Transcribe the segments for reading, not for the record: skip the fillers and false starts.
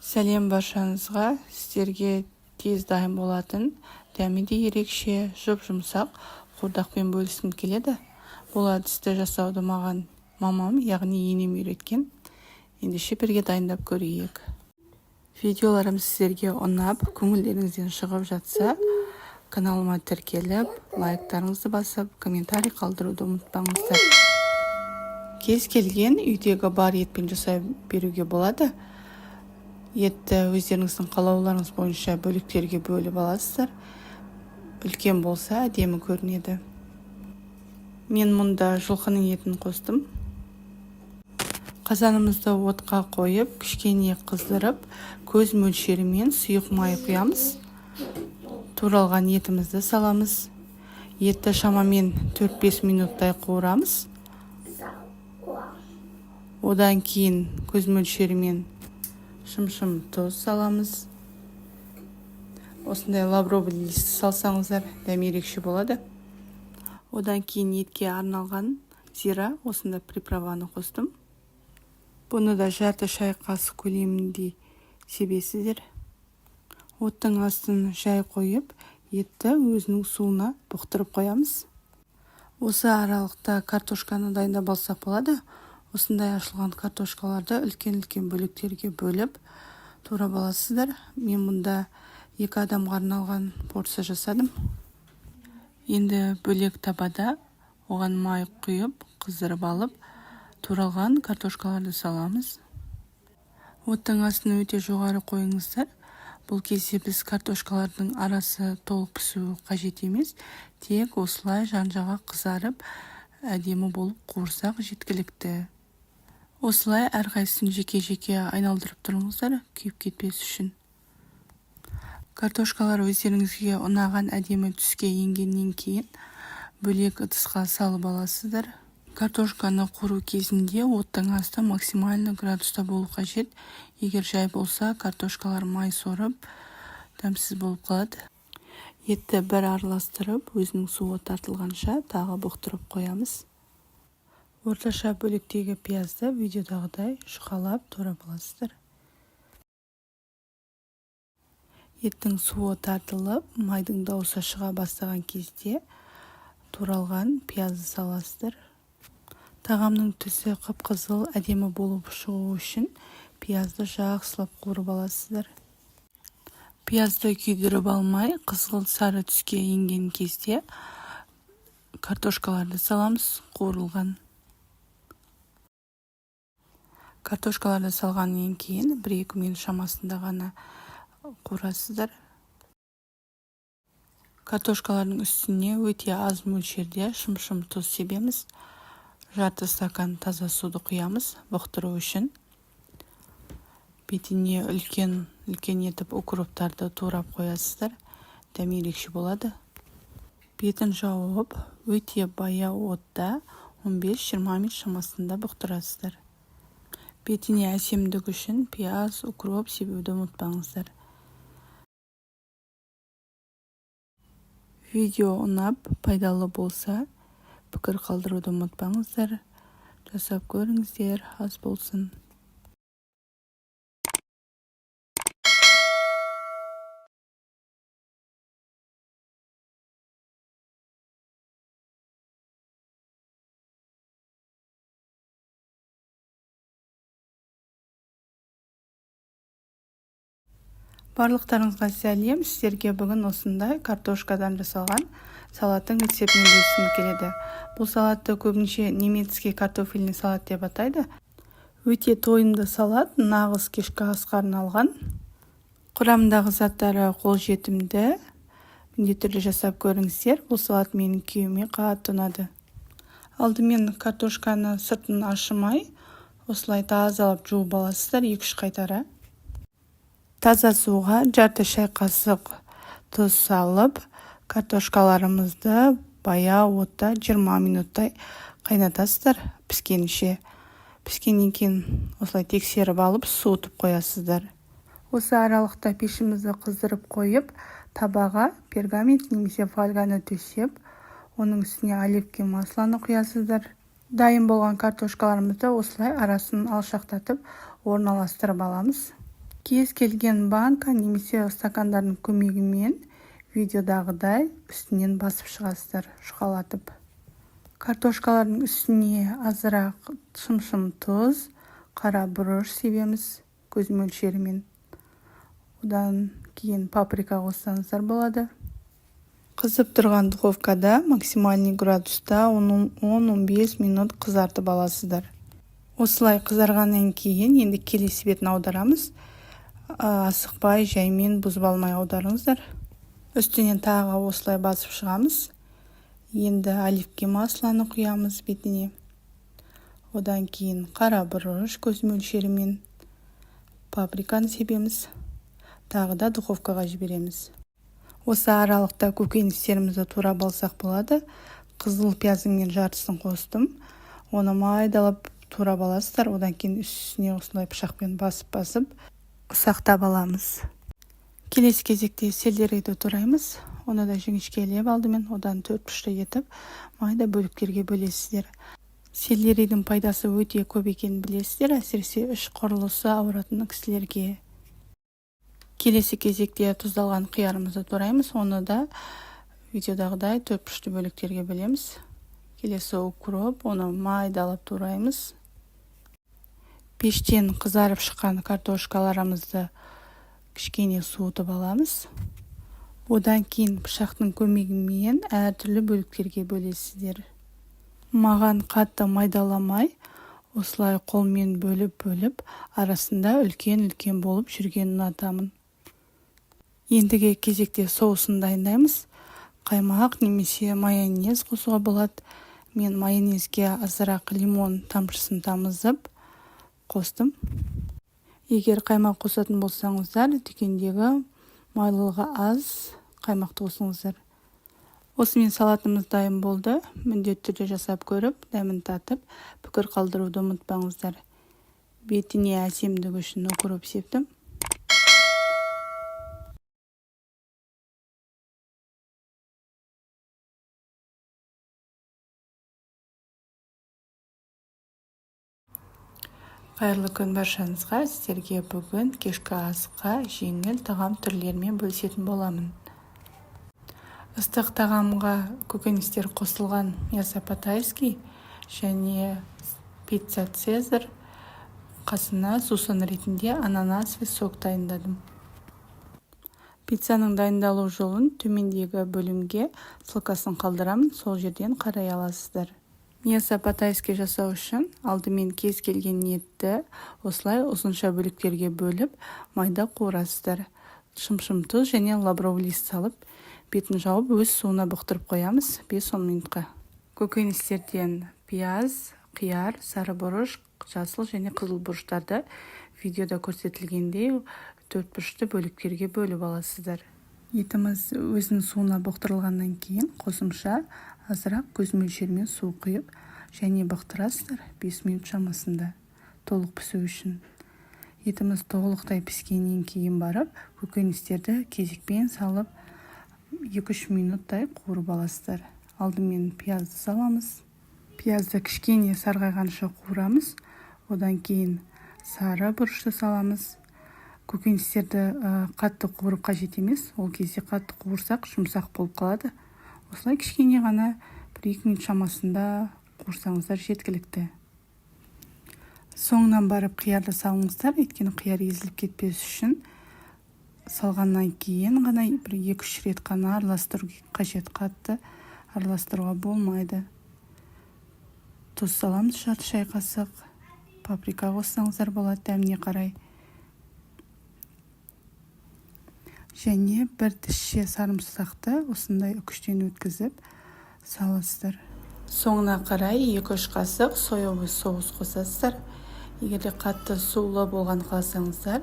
Сәлем баршаңызға! Сіздерге тез дайын болатын, дәмі де ерекше, жұп-жұмсақ қуырдақпен бөліскім келеді. Бұл әдісті жасауды маған мамам, яғни енем үйреткен. Ендеше бірге дайындап көрейік. Видеоларым сіздерге ұнап, көңілдеріңізден шығып жатса, каналыма тіркеліп, лайктарыңызды басып, комментарий қалдыруды ұмытпаңыздар. Кез келген үйдегі бар етпен жасай беруге болады. Етті өздеріңіздің қалауларыңыз бойынша бөліктерге бөліп аласыздар. Үлкен болса, әдемі көрінеді. Мен мұнда жылқының етін қостым. Қазанымызды отқа қойып, кішкене қыздырып, көз мөлшерімен сұйық май құямыз. Туралған етімізді саламыз. Етті шамамен 4-5 минуттай қуырамыз. Одан кейін көз мөлшерімен шымшым тұз саламыз. Осындай лавровый лист салсаңыздар, дәмі ерекше болады. Одан кейін етке арналған зира, осындай приправаны қостым. Бұны да жарты шай қасық көлеміндей себесіздер. Оттың астын жай қойып, етті өзінің суына бұқтырып қоямыз. Осы аралықта картошканы дайындап алсақ болады. Осындай ашылған картошкаларды үлкен-үлкен бөліктерге бөліп турап аласыздар. Мен мұнда 2 адамға арналған порция жасадым. Енді бөлек табада оған май құйып, қыздырып алып, туралған картошкаларды саламыз. Оттың астын өте жоғары қойыңыздар. Бұл кезде біз картошкалардың арасы толық пісуі қажет емес, тек осылай жан-жағы қызарып, әдемі болып қуырсақ жеткілікті. Осылай әрқайсысын жеке-жеке айналдырып тұрыңыздар, күйіп кетпес үшін. Картошкалар өздеріңізге ұнаған әдемі түске енгеннен кейін бөлек ыдысқа салып аласыздар. Картошканы қуыру кезінде оттың асты максимально градуста болу қажет. Егер жай болса, картошкалар май сорып, дәмсіз болып қалады. Етті бір араластырып, өзінің суы тартылғанша тағы бұқтырып қоямыз. Орташа бөліктегі пиязды видеодағыдай жұқалап турап аласыздар. Еттің суы тартылып, майдың дауысы шыға бастаған кезде туралған пиязды саласыздар. Тағамның түсі қып-қызыл әдемі болып шығу үшін пиязды жақсылап қуырып аласыздар. Пиязды күйдіріп алмай, қызғылт сары түске енген кезде картошкаларды саламыз қуырылған. Картошкаларды салғаннан кейін 1-2 минут шамасында ғана қуырасыздар. Картошкалардың үстіне өте аз мөлшерде шымшым тұз себеміз. Жарты стакан таза суды құямыз бұқтыру үшін. Бетіне үлкен-үлкен етіп укроптарды турап қоясыздар. Дәмі ерекше болады. Бетін жауып, өте баяу отта 15-20 минут шамасында бұқтырасыздар. Бетіне әсемдік үшін пияз, укроп себуді ұмытпаңыздар. Видео ұнап, пайдалы болса, пікір қалдыруды ұмытпаңыздар. Жасап көріңіздер, ас болсын. Барлықтарыңызға сәлем. Сіздерге бүгін осындай картошкадан жасалған салаттың рецептімен бөліскім келеді. Бұл салатты көбінше немецкий картофельный салат деп атайды. Өте тойымды салат, нағыз кешкі асқа арналған. Құрамындағы заттары қолжетімді. Міндетті түрде жасап көріңіздер. Бұл салат менің күйеуіме қатты ұнады. Алдымен картошканы сыртын ашымай, осылай тазалап жуып аласыздар 2-3 қайтара. Таза суға жарты шай қасық тұз салып, картошкаларымызды баяу отта 20 минуттай қайнатасыздар піскенше. Піскеннен кейін осылай тексеріп алып, суытып қоясыздар. Осы аралықта пешімізді қыздырып қойып, табаға пергамент немесе фольганы төсеп, оның үстіне оливковый маслоны құясыздар. Дайын болған картошкаларымызды осылай арасын алшақтатып орналастырып аламыз. Кез келген банка немесе стакандардың көмегімен видеодағыдай үстінен басып шығасыздар, жұқалатып. Картошкалардың үстіне азырақ шымшым тұз, қара бұрыш себеміз көз мөлшерімен. Одан кейін паприка қоссаңыздар болады. Қызып тұрған духовкада максимальный градуста 10-15 минут қызартып аласыздар. Осылай қызарғаннан кейін енді келесі бетін аударамыз. Асықпай, жаймен, бұзып алмай аударыңыздар. Үстінен тағы осылай басып шығамыз. Енді оливки маслоны құямыз бетіне. Одан кейін қара бұрыш көз мөлшерімен, паприканы себеміз. Тағы да духовкаға жібереміз. Осы аралықта көкөністерімізді турап алсақ болады. Қызыл пияздың мен жартысын қостым. Оны майдалап турап аласыздар. Одан кейін үстіне осылай пышақпен басып-басып ұсақтап аламыз. Келесі кезекте сельдерейді тураймыз. Оны да жіңішкелеп алдымен, одан төрт бұрышты етіп майда бөліктерге бөлесіздер. Сельдерейдің пайдасы өте көп екенін білесіздер, әсіресе іш құрылысы ауыратын кісілерге. Келесі кезекте тұздалған қиярымызды тураймыз. Оны да видеодағыдай төрт бұрышты бөліктерге бөлеміз. Келесі укроп, оны майдалап тураймыз. Пештен қызарып шыққан картошкаларымызды кішкене суытып аламыз. Одан кейін пышақтың көмегімен әртүрлі бөліктерге бөлесіздер. Маған қатты майдаламай, осылай қолмен бөліп-бөліп, арасында үлкен-үлкен болып жүргенін ұнатамын. Ендігі кезекте соусын дайындаймыз. Қаймақ немесе майонез қосуға болады. Мен майонезге азырақ лимон тамшысын тамызып қостым. Егер қаймақ қосатын болсаңыздар, дүкендегі майлылығы аз қаймақты қосыңыздар. Осымен салатымыз дайын болды. Міндетті түрде жасап көріп, дәмін татып, пікір қалдыруды ұмытпаңыздар. Бетіне әсемдік үшін укроп септім. Қайырлы күн баршаңызға. Сіздерге бүгін кешкі асқа жеңіл тағам түрлерімен бөлісетін боламын. Ыстық тағамға көкөністер қосылған мясо по-тайски және пицца цезарь, қасына сусын ретінде ананасовый сок дайындадым. Пиццаның дайындалу жолын төмендегі бөлімге ссылкасын қалдырамын, сол жерден қарай аласыздар. Мясо по-тайски жасау үшін алдымен кез келген етті осылай ұзынша бөліктерге бөліп, майда қуырасыздар. Шымшым тұз және лавровый лист салып, бетін жауып, өз суына бұқтырып қоямыз 5-10 минутқа. Көкөністерден пияз, қияр, сары бұрыш, жасыл және қызыл бұрыштарды видеода көрсетілгендей төрт бұрышты бөліктерге бөліп аласыздар. Етіміз өзінің суына бұқтырылғаннан кейін қосымша азырақ көз мөлшерімен су құйып және бұқтырасыздар 5 минут шамасында толық пісу үшін. Етіміз толықтай піскеннен кейін барып көкөністерді кезекпен салып 2-3 минуттай қуырып аласыздар. Алдымен пиязды саламыз. Пиязды кішкене сарғайғанша қуырамыз. Одан кейін сары бұрышты саламыз. Көкөністерді қатты қуырып қажет емес. Ол кезде қатты қуырсақ жұмсақ болып қалады. Осылай кішкене ғана 1-2 минут шамасында қуырсаңыздар жеткілікті. Соңынан барып қиярды салыңыздар, өйткені қияр езіліп кетпес үшін салғаннан кейін ғана бір 2-3 рет қана араластыру қажет, қатты араластыруға болмайды. Тұз саламыз жарты шай қасық, паприка қоссаңыздар болады дәміне қарай. Және бір тісше сарымсақты осындай үкіштен өткізіп саласыздар. Соңына қарай 2-3 қасық соевый соус қосасыздар. Егер де қатты сулы болған қаласаңыздар,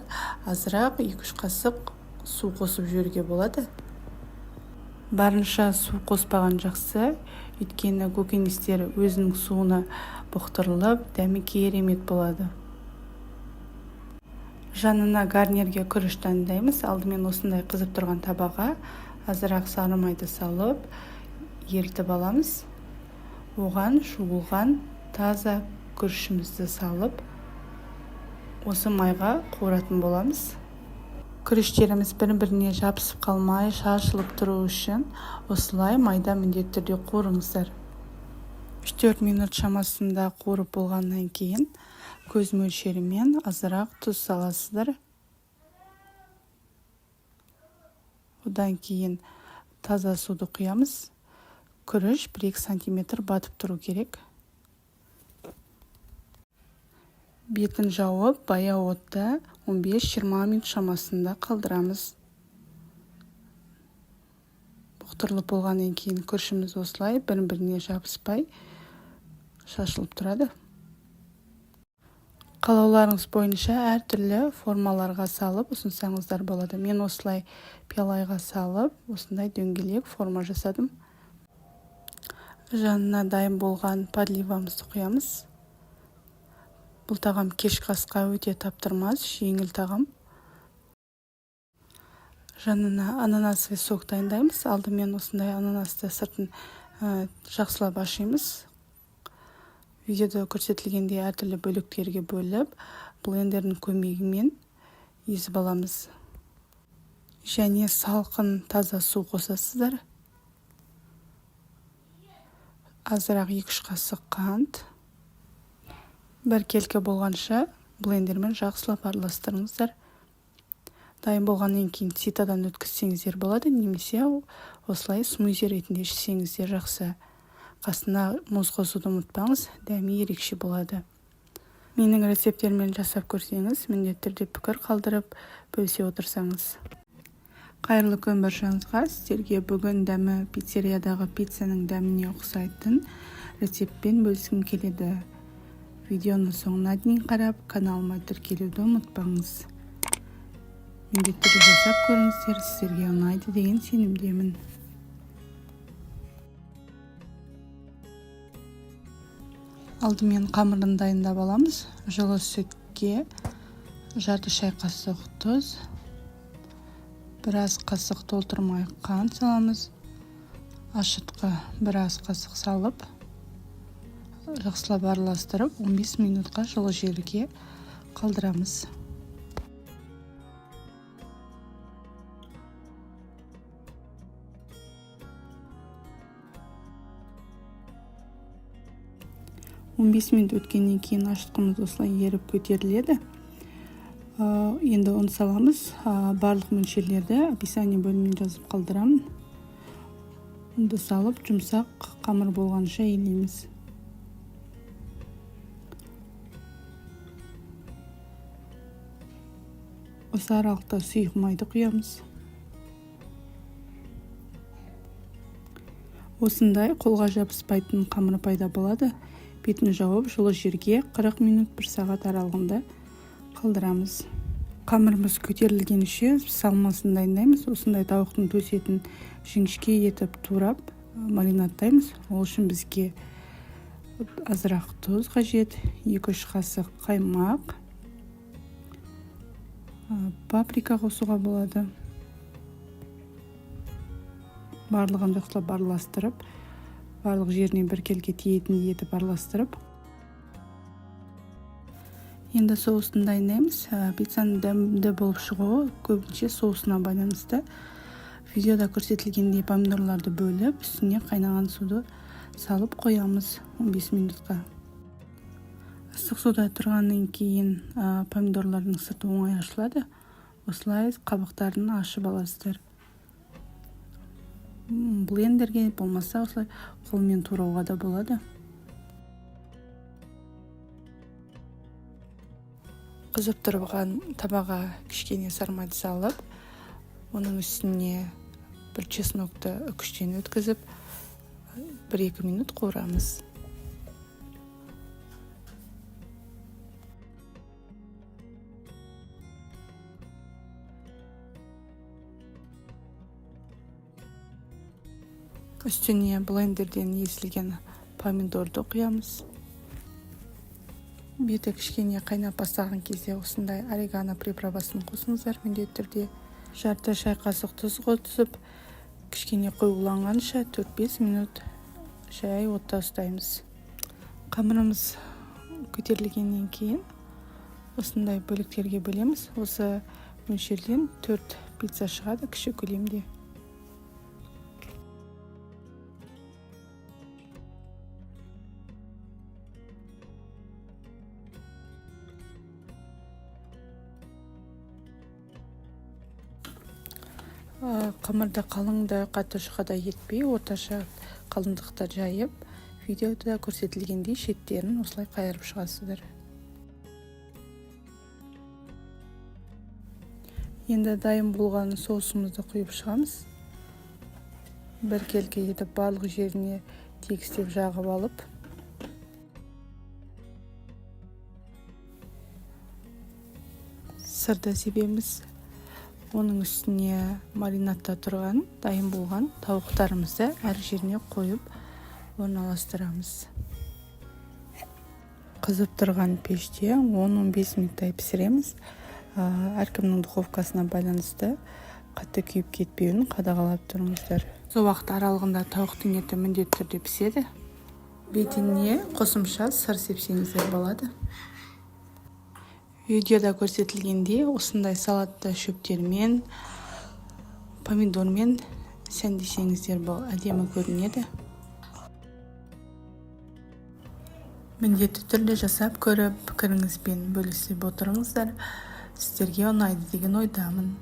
азырақ 2-3 қасық су қосып жіберуге болады. Барынша су қоспаған жақсы, өйткені көкөністер өзінің суына бұқтырылып, дәмі керемет болады. Жанына гарнирге күріш дайындаймыз. Алдымен осындай қызып тұрған табаға азырақ сары майды салып, ерітіп аламыз. Оған жуылған таза күрішімізді салып, осы майға қуыратын боламыз. Күріштеріміз бір-біріне жабысып қалмай, шашылып тұру үшін осылай майда міндетті түрде қуырыңыздар. 3-4 минут шамасында қуырып болғаннан кейін көз мөлшерімен азырақ тұз саласыздар. Одан кейін таза суды құямыз. Күріш 1-2 сантиметр батып тұру керек. Бетін жауып, баяу отта 15-20 минут шамасында қалдырамыз. Бұқтырылып болғаннан кейін күрішіміз осылай бір-біріне жабыспай шашылып тұрады. Қалауларыңыз бойынша әртүрлі формаларға салып ұсынсаңыздар болады. Мен осылай пиалайға салып, осындай дөңгелек форма жасадым. Жанына дайын болған подливамызды құямыз. Бұл тағам кешкі асқа өте таптырмас, жеңіл тағам. Жанына ананасовый сок дайындаймыз. Алдымен осындай ананасты сыртын жақсылап ашимыз. Видеода көрсетілгендей әртүрлі бөліктерге бөліп, блендердің көмегімен езіп аламыз. Және салқын таза су қосасыздар. Азырақ 2-3 қасық қант. Бір келкі болғанша блендермен жақсылап араластырыңыздар. Дайын болғаннан кейін ситадан өткізсеңіздер болады, немесе осылай смузи ретінде ішсеңіздер жақсы. Қасына мұз қосуды ұмытпаңыз, дәмі ерекше болады. Менің рецепттеріммен жасап көрсеңіз, міндетті түрде пікір қалдырып, бөлісе отырсаңыз. Қайырлы күн баршаңызға. Сіздерге бүгін дәмі пиццериядағы пиццаның дәміне ұқсайтын рецептпен бөліскім келеді. Видеоны соңына дейін қарап, каналыма тіркелуді ұмытпаңыз. Міндетті түрде жасап көріңіздер, сіздерге ұнайды деген сенімдемін. Алдымен қамырын дайындап аламыз. Жылы сүтке жарты шай қасық тұз, біраз қасық толтырмай қант саламыз. Ашытқы біраз қасық салып, жақсылап араластырып, 15 минутқа жылы жерге қалдырамыз. 15 минут өткеннен кейін ашытқымыз осылай еріп көтеріледі. Енді ұн саламыз. Барлық мөлшерлерді описание бөліміне жазып қалдырамын. Ұнды салып, жұмсақ қамыр болғанша илейміз. Осы аралықта сұйық майды құямыз. Осындай қолға жабыспайтын қамыр пайда болады. Бетін жауып, жылы жерге 40 минут 1 сағат аралығында қалдырамыз. Қамырымыз көтерілгенше салмасын дайындаймыз. Осындай тауықтың төс етін жіңішке етіп турап маринадтаймыз. Ол үшін бізге азырақ тұз қажет, 2-3 қасық қаймақ, паприка қосуға болады. Барлығын жақсылап араластырып, барлық жеріне біркелкі тиетіндей етіп араластырып. Енді соусын дайындаймыз. Пиццаның дәмді болып шығуы көбінше соусына байланысты. Видеода көрсетілгендей помидорларды бөліп, үстіне қайнаған суды салып қоямыз 15 минутқа. Ыстық суда тұрғаннан кейін помидорлардың сырты оңай ашылады. Осылай қабықтарын ашып аласыздар. Блендерге болмаса осылай қолмен турауға да болады. Қызып тұрған табаға кішкене сармайды салып, оның үстіне бір чеснокты үкіштен өткізіп, 1-2 минут қуырамыз. Үстіне блендерден езілген помидорды құямыз. Беті кішкене қайнап бастаған кезде осындай орегано приправасын қосыңыздар міндетті түрде. Жарты шай қасық тұз қосып, кішкене қоюланғанша 4-5 минут жай отта ұстаймыз. Қамырымыз көтерілгеннен кейін осындай бөліктерге бөлеміз. Осы Мөлшерден 4 пицца шығады кіші көлемде. Қамырды қалың да, қатты жұқа да етпей, орташа қалыңдықта жайып, видеода көрсетілгендей шеттерін осылай қайырып шығасыздар. Енді дайын болған соусымызды құйып шығамыз. Біркелкі етіп барлық жеріне тегістеп жағып алып, сырды себеміз. Оның үстіне маринадта тұрған, дайын болған тауықтарымызды әр жеріне қойып орналастырамыз. Қызып тұрған пеште 10-15 минуттай пісіреміз. Әркімнің духовкасына байланысты қатты күйіп кетпеуін қадағалап тұрыңыздар. Сол уақыт аралығында тауықтың еті міндетті түрде піседі. Бетіне қосымша сыр сепсеңіздер болады. Видеода көрсетілгендей осындай салатты шөптермен, помидормен сәндесеңіздер, бұл әдемі көрінеді. Міндетті түрде жасап көріп, пікіріңізбен бөлісіп отырыңыздар. Сіздерге ұнайды деген ойдамын.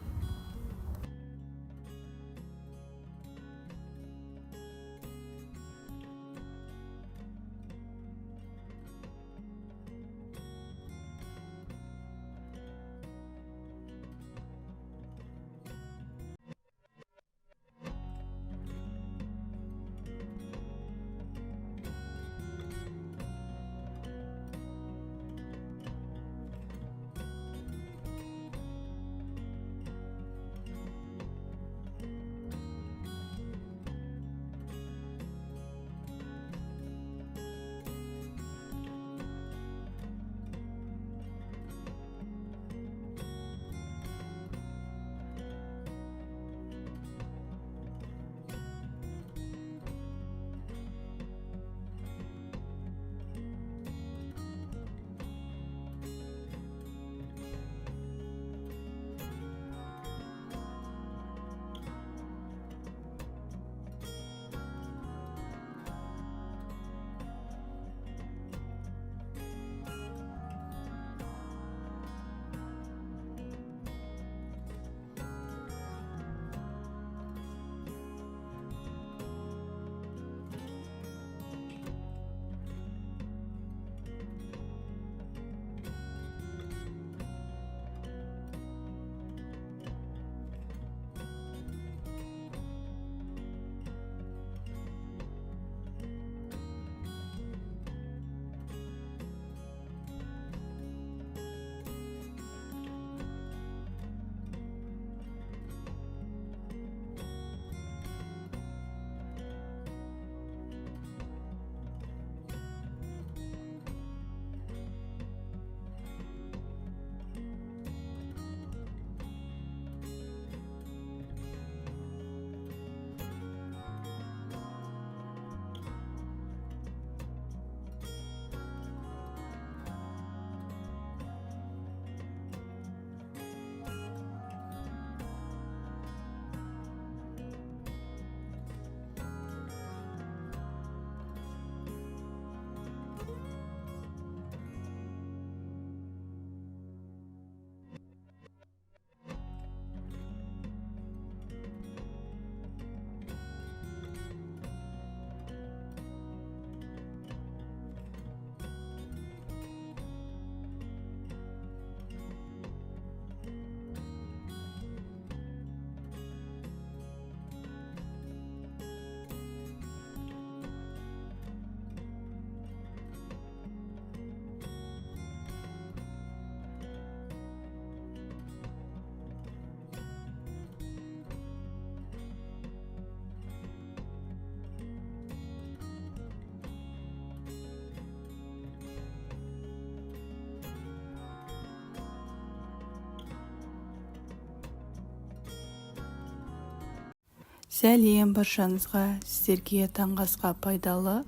Сәлем баршаңызға! Сіздерге таңғы асқа пайдалы,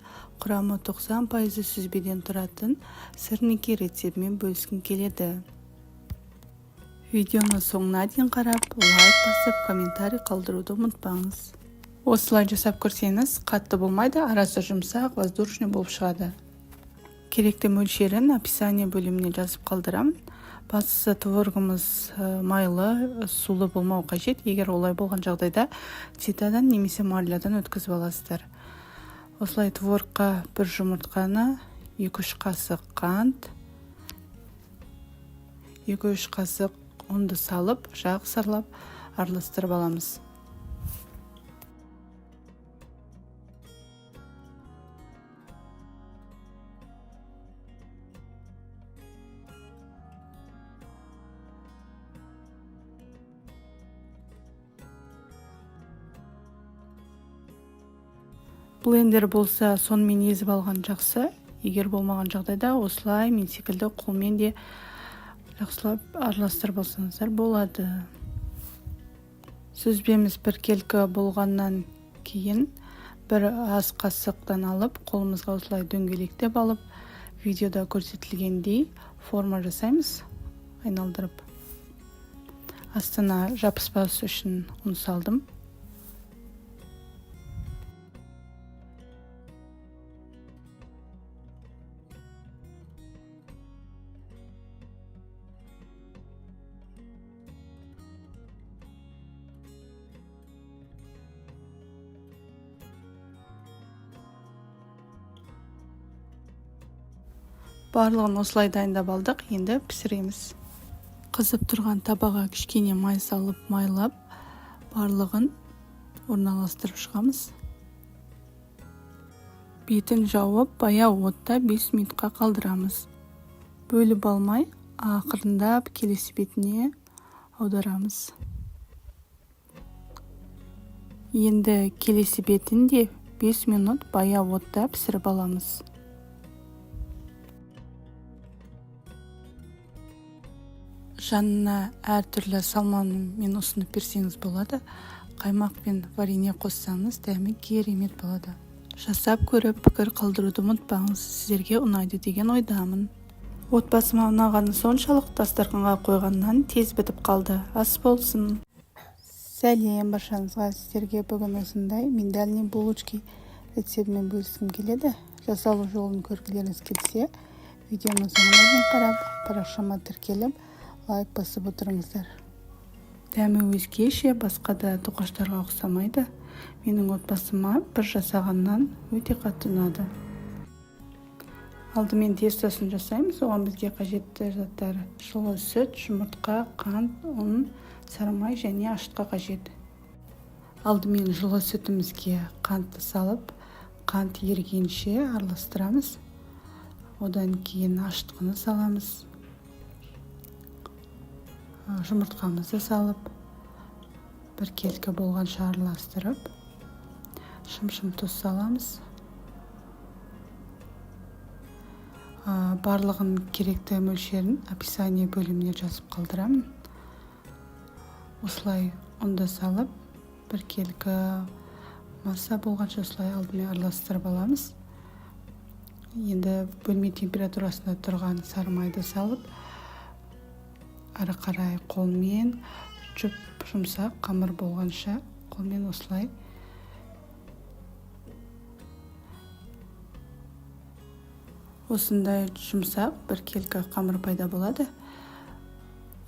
құрамы 90% сүзбеден тұратын сырники рецептімен бөліскім келеді. Видеоны соңына дейін қарап, лайк басып, комментарий қалдыруды ұмытпаңыз. Осылай жасап көрсеңіз, қатты болмайды, арасы жұмсақ, воздушный болып шығады. Керекті мөлшерін описание бөліміне жазып қалдырамын. Бастысы, творогымыз майлы, сулы болмау қажет. Егер олай болған жағдайда, ситодан немесе марлядан өткізіп аласыздар. Осылай творогқа бір жұмыртқаны, 2-3 қасық қант, 2-3 қасық ұнды салып, жақсылап араластырып аламыз. Блендер болса, сонымен езіп алған жақсы. Егер болмаған жағдайда, осылай мен секілді қолмен де жақсылап араластырып алсаңыздар болады. Сүзбеміз біркелкі болғаннан кейін, бір ас қасықтан алып, қолымызға осылай дөңгелектеп алып, видеода көрсетілгендей форма жасаймыз айналдырып. Астына жабыспас үшін ұн салдым. Барлығын осылай дайындап алдық, енді пісіреміз. Қызып тұрған табаға кішкене май салып, майлап, барлығын орналастырып шығамыз. Бетін жауып, баяу отта 5 минутқа қалдырамыз. Бөліп алмай, ақырындап келесі бетіне аударамыз. Енді келесі бетін де 5 минут баяу отта пісіріп аламыз. Жанына әртүрлі салмамен ұсынып берсеңіз болады. Қаймақ пен варенье қоссаңыз, дәмі керемет болады. Жасап көріп, пікір қалдыруды ұмытпаңыз. Сіздерге ұнайды деген ойдамын. Отбасыма ұнағаны соншалық, дастарханға қойғаннан тез бітіп қалды. Ас болсын! Сәлем баршаңызға! Сіздерге бүгін осындай миндальный булочки рецептімен бөліскім келеді. Жасалу жолын көргілеріңіз келсе, видеоның соңына дейін қарап, парақшама тіркеліп, лайк басып отырыңыздар. Дәмі өзгеше, басқа да тоқаштарға ұқсамайды. Менің отбасыма бір жасағаннан өте қатты ұнады. Алдымен тестосын жасаймыз. Оған бізге қажетті заттар: жылы сүт, жұмыртқа, қант, ұн, сары май және ашытқы қажет. Алдымен жылы сүтімізге қантты салып, қант ерігенше араластырамыз. Одан кейін ашытқыны саламыз, жұмыртқамызды салып, біркелкі болғанша араластырып, шым-шым тұз саламыз. Барлығын керекті мөлшерін описание бөліміне жазып қалдырамын. Осылай ұнды салып, біркелкі масса болғанша осылай алдымен араластырып аламыз. Енді бөлме температурасында тұрған сары майды салып, ары қарай қолмен жұп жұмсақ қамыр болғанша қолмен осылай осындай жұмсақ біркелкі қамыр пайда болады.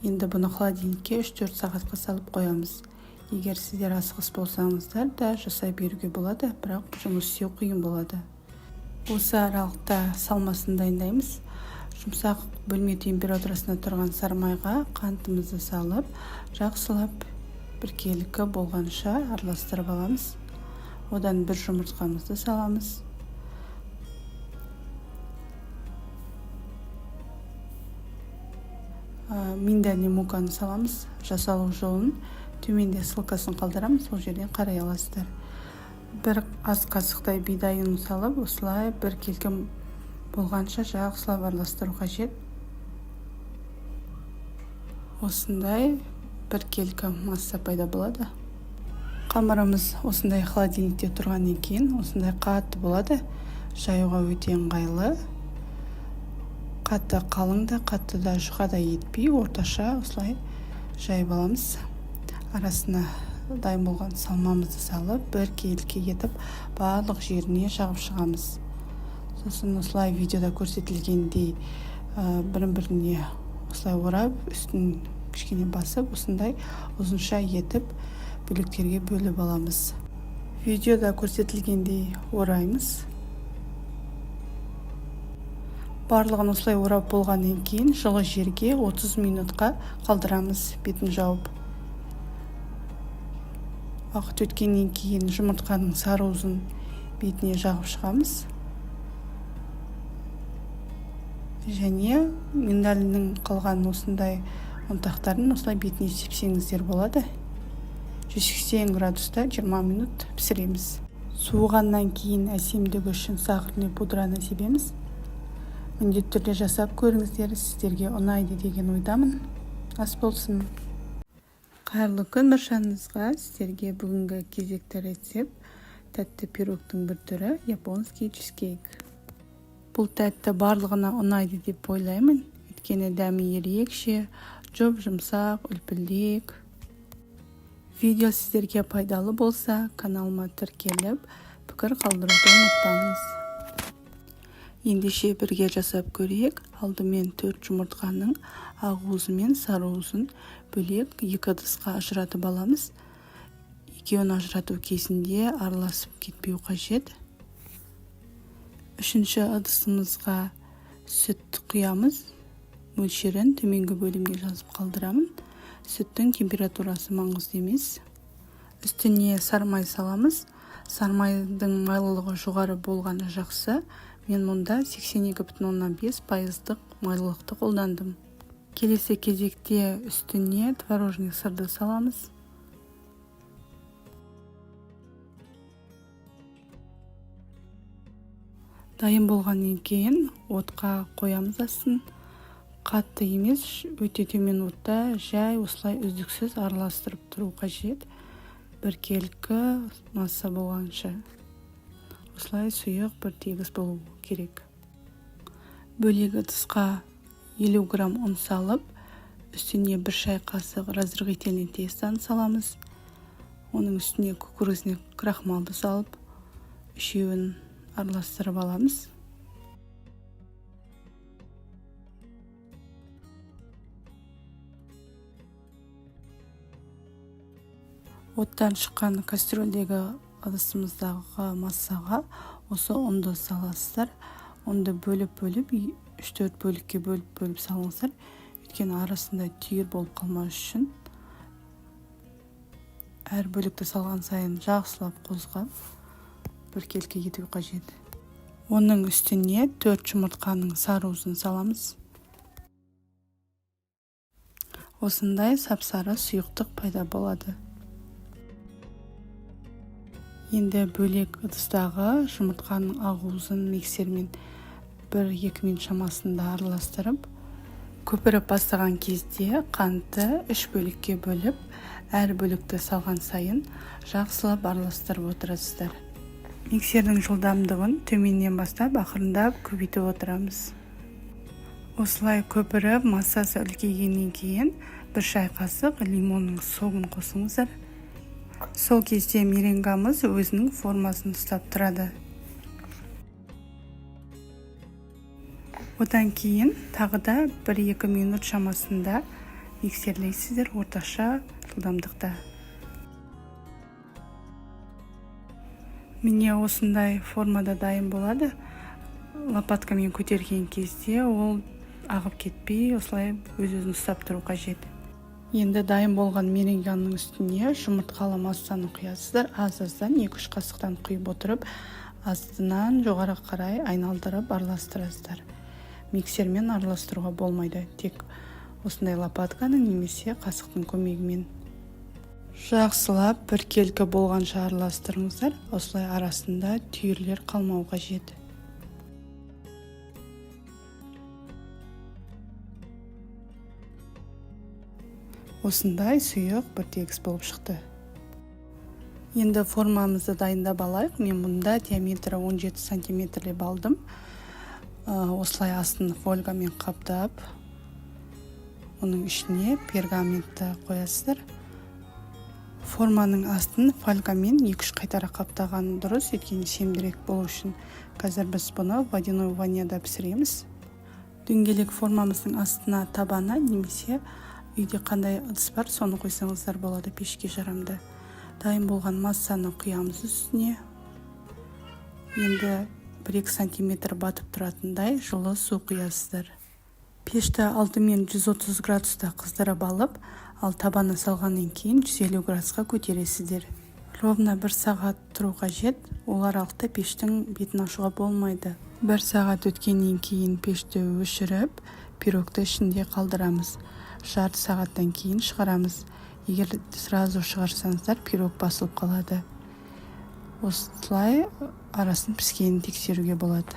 Енді бұны холодильникке 3-4 сағатқа салып қоямыз. Егер сіздер асығыс болсаңыздар да, жасай беруге болады, бірақ жұмыс істеу қиын болады. Осы аралықта салмасын дайындаймыз. Жұмсақ бөлме температурасында тұрған сары майға қантымызды салып, жақсылап біркелкі болғанша араластырып аламыз. Одан бір жұмыртқамызды саламыз. Миндальный муканы саламыз. Жасалу жолын төменде ссылкасын қалдырамын, сол жерден қарай аласыздар. Бір ас қасықтай бидай ұнын салып, осылай біркелкі болғанша жақсылап араластыру қажет. Осындай біркелкі масса пайда болады. Қамырымыз осындай холодильникте тұрғаннан кейін осындай қатты болады. Жаюға өте ыңғайлы. Қатты қалың да, қатты да жұқа да етпей, орташа осылай. Жайып аламыз. Арасына дайын болған салмамызды салып, біркелкі етіп барлық жеріне жағып шығамыз. Сосын осылай видеода көрсетілгендей бірін-біріне осылай орап, үстін кішкене басып, осындай ұзынша етіп бөліктерге бөліп аламыз. Видеода көрсетілгендей ораймыз. Барлығын осылай орап болғаннан кейін жылы жерге 30 минутқа қалдырамыз, бетін жауып. Уақыт өткеннен кейін жұмыртқаның сары уызын бетіне жағып шығамыз. Және миндальдің қалған осындай ұнтақтарын осылай бетіне сепсеңіздер болады. 180 градуста 20 минут пісіреміз. Суығаннан кейін әсемдігі үшін сахарный пудраны себеміз. Міндетті түрде жасап көріңіздер, сіздерге ұнайды деген ойдамын. Ас болсын. Қайырлы күн баршаңызға. Сіздерге бүгінгі кезекті рецепт тәтті пирогтың бір түрі японский чизкейк. Бұл тәтті барлығына ұнайды деп ойлаймын, өйткені дәмі ерекше, жұп-жұмсақ, үлпілдек. Видео сіздерге пайдалы болса, каналыма тіркеліп, пікір қалдыруды ұмытпаңыз. Ендеше бірге жасап көрейік. Алдымен 4 жұмыртқаның ақ уызы мен сары уызын бөлек екі ыдысқа ажыратып аламыз. Екеуін ажырату кезінде араласып кетпеу қажет. Үшінші ыдысымызға сүт құямыз. Мөлшерін төменгі бөлімге жазып қалдырамын. Сүттің температурасы маңызды емес. Үстіне сары май саламыз. Сары майдың майлылығы жоғары болғаны жақсы. Мен мұнда 82,5% майлылықты қолдандым. Келесі кезекте үстіне творожный сырды саламыз. Дайын болғаннан кейін отқа қоямыз астын. Қатты емес, өте төмен отта жай осылай үздіксіз араластырып тұру қажет. Біркелкі масса болғанша. Осылай сұйық бір тегіс болу керек. Бөлек ыдысқа 50 грамм ұн салып, үстіне 1 шай қасық разрыхлительный тестаны саламыз. Оның үстіне кукурузный крахмалды салып, үшеуін араластырып аламыз. Оттан шыққан кастрюльдегі ыдысымыздағы массаға осы ұнды саласыздар. Ұнды бөліп-бөліп, 3-4 бөлікке бөліп-бөліп салыңыздар. Өйткені арасында түйір болып қалмас үшін әр бөлікті салған сайын жақсылап қозғап біркелкі ету қажет. Оның үстіне 4 жұмыртқаның сары уызын саламыз. Осындай сап-сары сұйықтық пайда болады. Енді бөлек ыдыстағы жұмыртқаның ақ уызын миксермен 1-2 минут шамасында араластырып, көпіріп бастаған кезде қантты 3 бөлікке бөліп, әр бөлікті салған сайын жақсылап араластырып отырасыздар. Миксердің жылдамдығын төменнен бастап ақырындап көбейтіп отырамыз. Осылай көпіріп массасы үлкейгеннен кейін 1 шай қасық лимонның согын қосыңыздар. Сол кезде меренгамыз өзінің формасын ұстап тұрады. Одан кейін тағы да 1-2 минут шамасында миксерлейсіздер орташа жылдамдықта. Міне осындай формада дайын болады. Лопаткамен көтерген кезде ол ағып кетпей, осылай өз-өзін ұстап тұру қажет. Енді дайын болған меренганың үстіне жұмыртқалы массаны құясыздар. Аз-аздан 2-3 қасықтан құйып отырып, астынан жоғары қарай айналдырып араластырасыздар. Миксермен араластыруға болмайды, тек осындай лопатканың немесе қасықтың көмегімен. Жақсылап біркелкі болғанша араластырыңыздар. Осылай арасында түйірлер қалмау қажет. Осындай сұйық бір тегіс болып шықты. Енді формамызды дайындап алайық. Мен мұнда диаметрі 17 сантиметр деп алдым. Осылай астын фольгамен қаптап, Оның ішіне пергаментті қоясыздар. Форманың астын фольгамен 2-3 қайтара қаптаған дұрыс, өйткені семдірек болу үшін. Қазір біз бұны водяной баняда пісіреміз. Дөңгелек формамыздың астына табаны немесе үйде қандай ыдыс бар, соны қойсаңыздар болады, пешке жарамды. Дайын болған массаны құямыз үстіне. Енді 1-2 сантиметр батып тұратындай жылы су құясыздар. Пешті алдымен 130 градуста қыздырып алып, ал табаны салғаннан кейін 150 градусқа көтересіздер. Ровно 1 сағат тұру қажет. Ол аралықта пештің бетін ашуға болмайды. 1 сағат өткеннен кейін пешті өшіріп, пирогты ішінде қалдырамыз. Жарты сағаттан кейін шығарамыз. Егер сразу шығарсаңыздар, пирог басылып қалады. Осылай арасын піскенін тексеруге болады.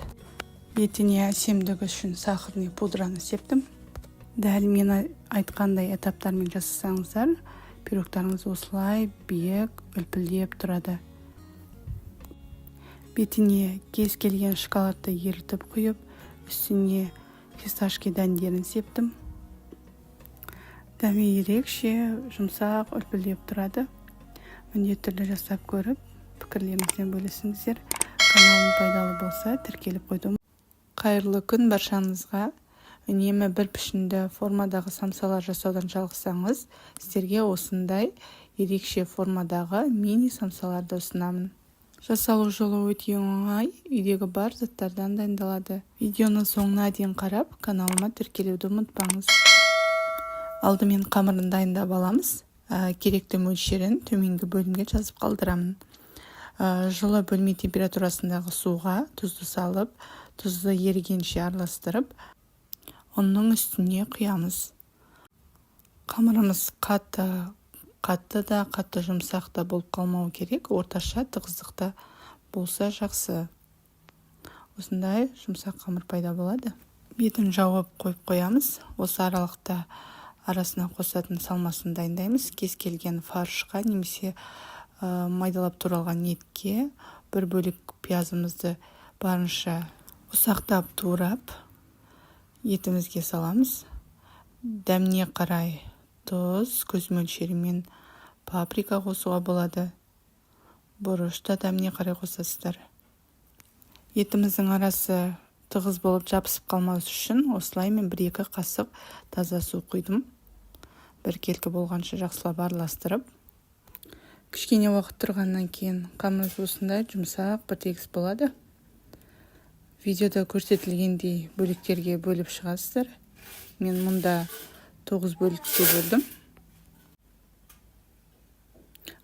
Бетіне әсемдігі үшін сахарный пудраны септім. Дәл мен айтқандай этаптармен жасасаңыздар, пирогтарыңыз осылай биік, үлпілдеп тұрады. Бетіне кез келген шоколадты ерітіп құйып, үстіне фисташки дәндерін септім. Дәмі ерекше, жұмсақ, үлпілдеп тұрады. Міндетті түрде жасап көріп, пікірлеріңізбен бөлісіңіздер. Каналым пайдалы болса, тіркеліп қойды. Қайырлы күн баршаңызға. Үнемі бір пішінді формадағы самсалар жасаудан жалықсаңыз, сіздерге осындай ерекше формадағы мини самсаларды ұсынамын. Жасалу жолы өте оңай, үйдегі бар заттардан дайындалады. Видеоны соңына дейін қарап, каналыма тіркелуді ұмытпаңыз. Алдымен қамырын дайындап аламыз. Керекті мөлшерін төменгі бөлімге жазып қалдырамын. Жылы бөлме температурасындағы суға тұзды салып, тұзды ерігенше араластырып, ұнның үстіне құямыз. Қамырымыз қатты қатты да, қатты жұмсақ та болып қалмау керек, орташа тығыздықта болса жақсы. Осындай жұмсақ қамыр пайда болады. Бетін жауып қойып қоямыз. Осы аралықта арасына қосатын салмасын дайындаймыз. Кез келген фаршқа немесе майдалап туралған етке бір бөлік пиязымызды барынша ұсақтап турап, етімізге саламыз. Дәміне қарай тұз, көз мөлшерімен паприка қосуға болады. Бұрыш та дәміне қарай қосасыздар. Етіміздің арасы тығыз болып жабысып қалмас үшін осылай мен 1-2 қасық таза су құйдым. Біркелкі болғанша жақсылап араластырып, кішкене уақыт тұрғаннан кейін қамырымыз осындай жұмсақ, біртегіс болады. Видеода көрсетілгендей бөліктерге бөліп шығасыздар. Мен мұнда 9 бөлікке бөлдім.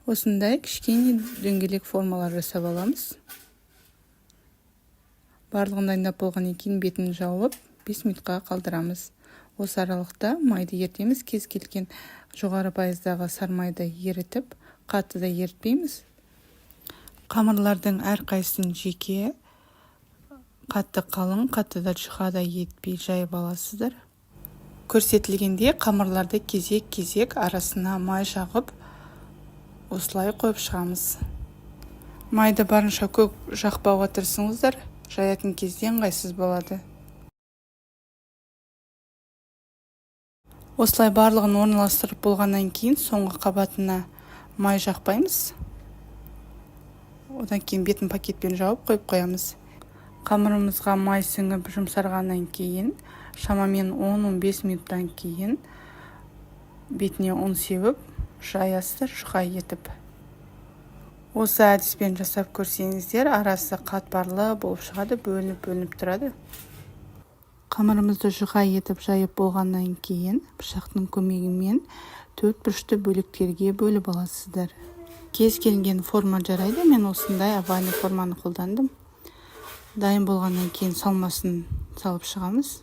Осындай кішкене дөңгелек формалар жасап аламыз. Барлығын дайындап болғаннан кейін бетін жауып, 5 минутқа қалдырамыз. Осы аралықта майды ерітеміз. Кез келген жоғары пайыздағы сармайды ерітіп, қатты да ерітпейміз. Қамырлардың әрқайсысын жеке, қатты қалың, қатты да жұқа да етпей жайып аласыздар. Көрсетілгендей қамырларды кезек-кезек арасына май жағып, осылай қойып шығамыз. Майды барынша көп жақпауға тырысыңыздар, жаятын кезде ыңғайсыз болады. Осылай барлығын орналастырып болғаннан кейін соңғы қабатына май жақпаймыз. Одан кейін бетін пакетпен жауып қойып қоямыз. Қамырымызға май сіңіп жұмсарғаннан кейін, шамамен 10-15 минуттан кейін бетіне ұн сеуіп, жаясыздар жұқа етіп. Осы әдіспен жасап көрсеңіздер, арасы қатпарлы болып шығады, бөлініп-бөлініп тұрады. Қамырымызды жұқа етіп жайып болғаннан кейін пышақтың көмегімен төрт бұрышты бөліктерге бөліп аласыздар. Кез келген форма жарайды, мен осындай овальный форманы қолдандым. Дайын болғаннан кейін салмасын салып шығамыз.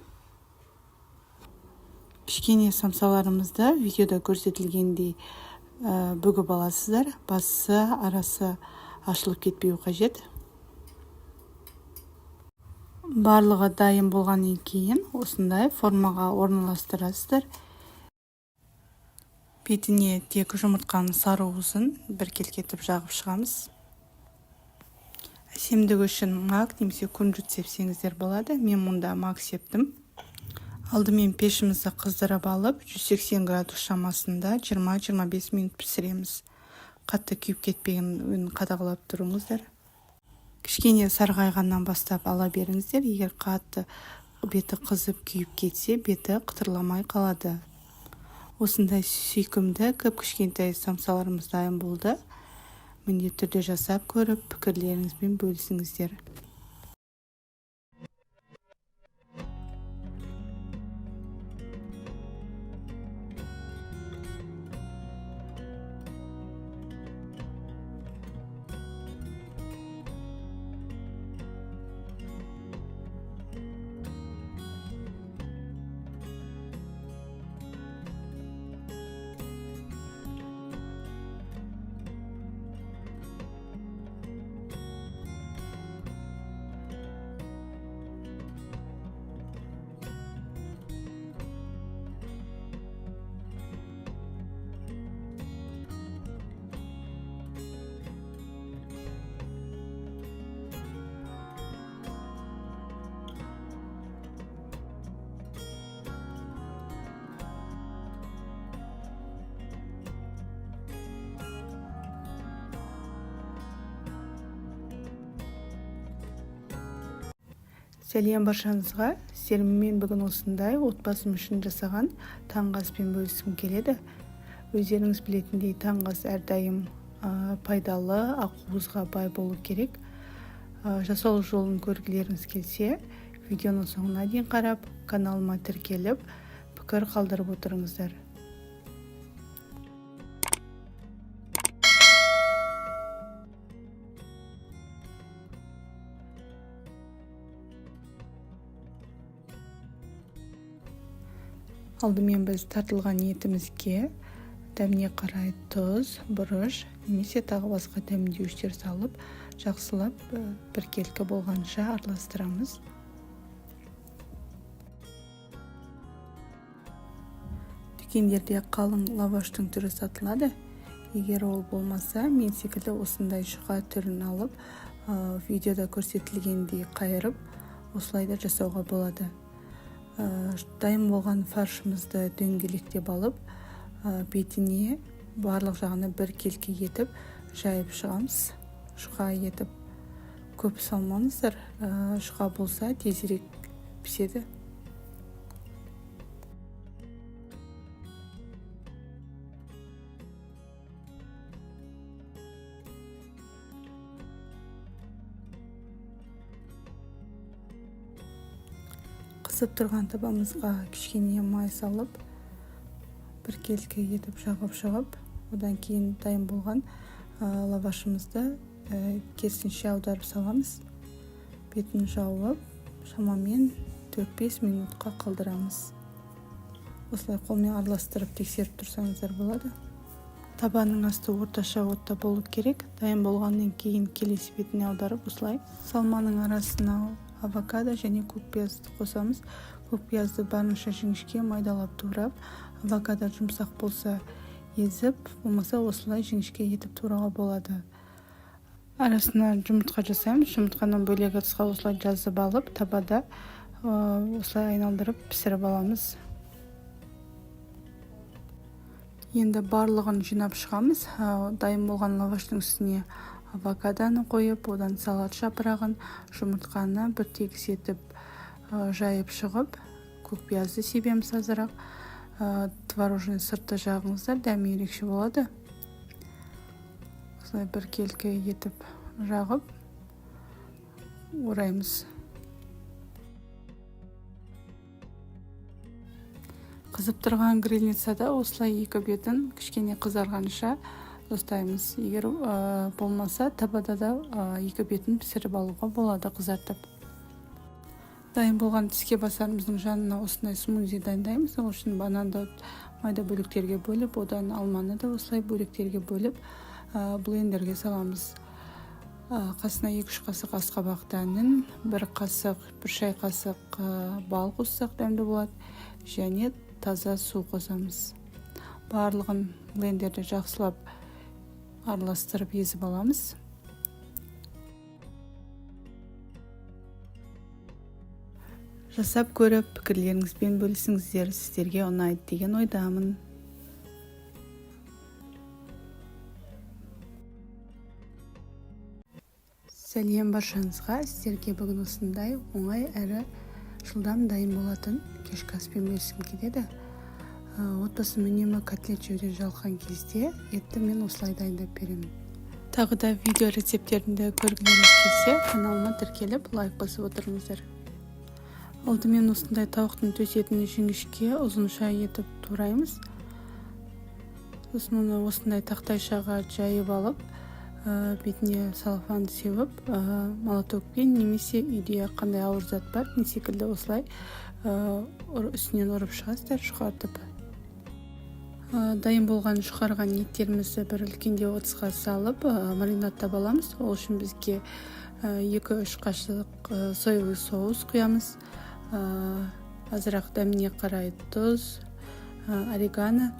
Кішкене самсаларымызды видеода көрсетілгендей бүгіп аласыздар. Бастысы, арасы ашылып кетпеуі қажет. Барлығы дайын болғаннан кейін осындай формаға орналастырасыздар. Бетіне тек жұмыртқаның сары уызын біркелкі етіп жағып шығамыз. Әсемдігі үшін мак немесе күнжіт сепсеңіздер болады. Мен мұнда мак септім. Алдымен пешімізді қыздырып алып, 180 градус шамасында 20-25 минут пісіреміз. Қатты күйіп кетпегенін қадағалап тұрыңыздар. Кішкене сарғайғаннан бастап ала беріңіздер. Егер қатты беті қызып күйіп кетсе, беті қытырламай қалады. Осындай сүйкімді кіп-кішкентай самсаларымыз дайын болды. Міндетті түрде жасап көріп, пікірлеріңізбен бөлісіңіздер. Сәлем баршаңызға! Сіздермен бүгін осындай отбасым үшін жасаған таңғы аспен бөліскім келеді. Өздеріңіз білетіндей, таңғы ас әрдайым пайдалы, ақуызға бай болу керек. Жасалу жолын көргілеріңіз келсе, видеоның соңына дейін қарап, каналыма тіркеліп, пікір қалдырып отырыңыздар. Алдымен біз тартылған етімізге дәміне қарай тұз, бұрыш немесе тағы басқа дәмдеуіштер салып, жақсылап біркелкі болғанша араластырамыз. Дүкендерде қалың лаваштың түрі сатылады. Егер ол болмаса, мен секілді осындай жұқа түрін алып, видеода көрсетілгендей қайырып, осылай да жасауға болады. Дайын болған фаршымызды дөңгелектеп алып, бетіне барлық жағына біркелкі етіп жайып шығамыз. Жұқа етіп көп салмаңыздар, жұқа болса тезірек піседі. Қызып тұрған табамызға кішкене май салып, біркелкі етіп жағып шығып, одан кейін дайын болған лавашымызды керісінше аударып саламыз. Бетін жауып, шамамен 4-5 минутқа қалдырамыз. Осылай қолмен араластырып тексеріп тұрсаңыздар болады. Табаның асты орташа отта болу керек. Дайын болғаннан кейін келесі бетіне аударып, осылай салманың арасына авокадо және көк пиязды қосамыз. Көк пиязды барынша жіңішке майдалап турап, авокадо жұмсақ болса езіп, болмаса осылай жіңішке етіп турауға болады. Арасына жұмыртқа жасаймыз. Жұмыртқаның бөлек ыдысқа осылай жазып алып, табада осылай айналдырып пісіріп аламыз. Енді барлығын жинап шығамыз. Дайын болған лаваштың үстіне авокадоны қойып, одан салат жапырағын, жұмыртқаны бір тегіс етіп жайып шығып, көк пиязды себеміз азырақ. Творожный сырты жағыңыздар, дәмі ерекше болады. Осылай біркелкі етіп жағып ораймыз. Қызып тұрған грильницада осылай екі бетін кішкене қызарғанша ұстаймыз. Егер болмаса, табада да екі бетін пісіріп алуға болады қызартып. Дайын болған тіске басарымыздың жанына осындай смузи дайындаймыз. Ол үшін бананды майда бөліктерге бөліп, одан алманы да осылай бөліктерге бөліп, блендерге саламыз. Қасына 2-3 қасық асқабақ дәнін, 1 шай қасық бал қоссақ дәмді болады, және таза су қосамыз. Барлығын блендерде жақсылап араластырып езіп аламыз. Жасап көріп, пікірлеріңізбен бөлісіңіздер, сіздерге ұнайды деген ойдамын. Сәлем баршаңызға! Сіздерге бүгін осындай оңай әрі жылдам дайын болатын кешкі аспен бөліскім келеді. Отбасым үнемі котлет жеуден жалыққан кезде етті мен осылай дайындап беремін. Тағы да видео рецепттерімді көргілеріңіз келсе, каналыма тіркеліп, лайк басып отырыңыздар. Алдымен осындай тауықтың төс етін жіңішке ұзынша етіп тураймыз. Сосын оны осындай тақтайшаға жайып алып, бетіне целлофан сеуіп, молотокпен немесе үйде қандай ауыр зат бар, мен секілді осылай үстінен ұрып шығасыздар, жұқартып. Дайын болған жұқарған еттерімізді бір үлкендеу ыдысқа салып, маринадтап аламыз. Ол үшін бізге 2-3 қашық соевый соус құямыз, азырақ дәміне қарай тұз, орегано.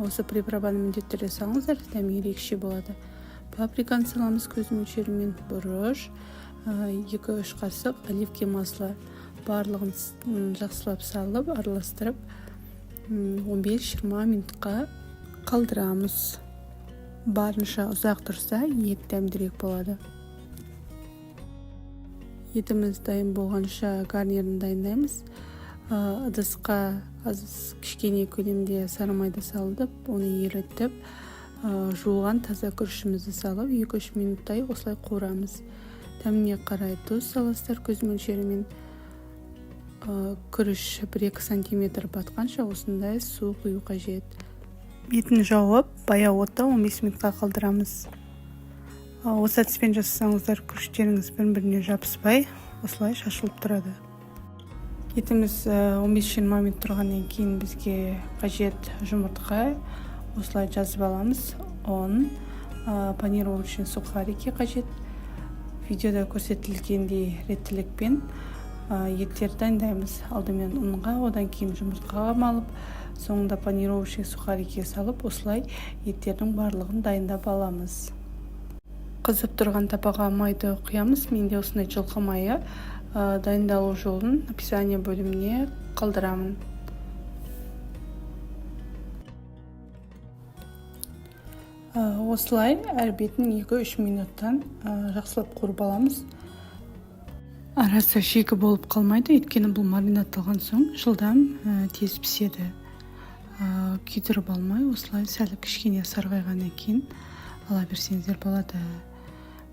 Осы приправаны міндетті түрде салыңыздар, дәмі ерекше болады. Паприканы саламыз көз мөлшерімен, бұрыш, 2-3 қасық оливки масло. Барлығын жақсылап салып, араластырып, 15-20 минутқа қалдырамыз. Барынша ұзақ тұрса, ет дәмдірек болады. Етіміз дайын болғанша гарнирін дайындаймыз. Ыдысқа аз кішкене көлемде сары майды салып, оны ерітіп, жуылған таза күрішімізді салып, 2-3 минуттай осылай қуырамыз. Дәміне қарай тұз саласыздар көз мөлшерімен. Күріш 1-2 сантиметр батқанша осындай су құю қажет. Бетін жауып, баяу отта 15 минутқа қалдырамыз. Осы әдіспен жасасаңыздар, күріштеріңіз бір-біріне жабыспай, осылай шашылып тұрады. Етіміз 15-20 минут тұрғаннан кейін бізге қажет жұмыртқа осылай жазып аламыз. Ұн, панировочный сухарики қажет. Видеода көрсетілгендей реттілікпен еттерді дайындаймыз. Алдымен ұнға, одан кейін жұмыртқаға малып, соңында панировочный сухарики салып, осылай еттердің барлығын дайындап аламыз. Қызып тұрған табаға майды құямыз. Менде осындай жылқы майы. Дайындалу жолын описание бөліміне қалдырамын. Осылай әр бетін 2-3 минуттан жақсылап қуырып аламыз. Арасы шикі болып қалмайды, өйткені бұл маринадталған соң жылдам, тез піседі. Күйдіріп алмай, осылай сәл кішкене сарғайғаннан кейін ала берсеңіздер болады.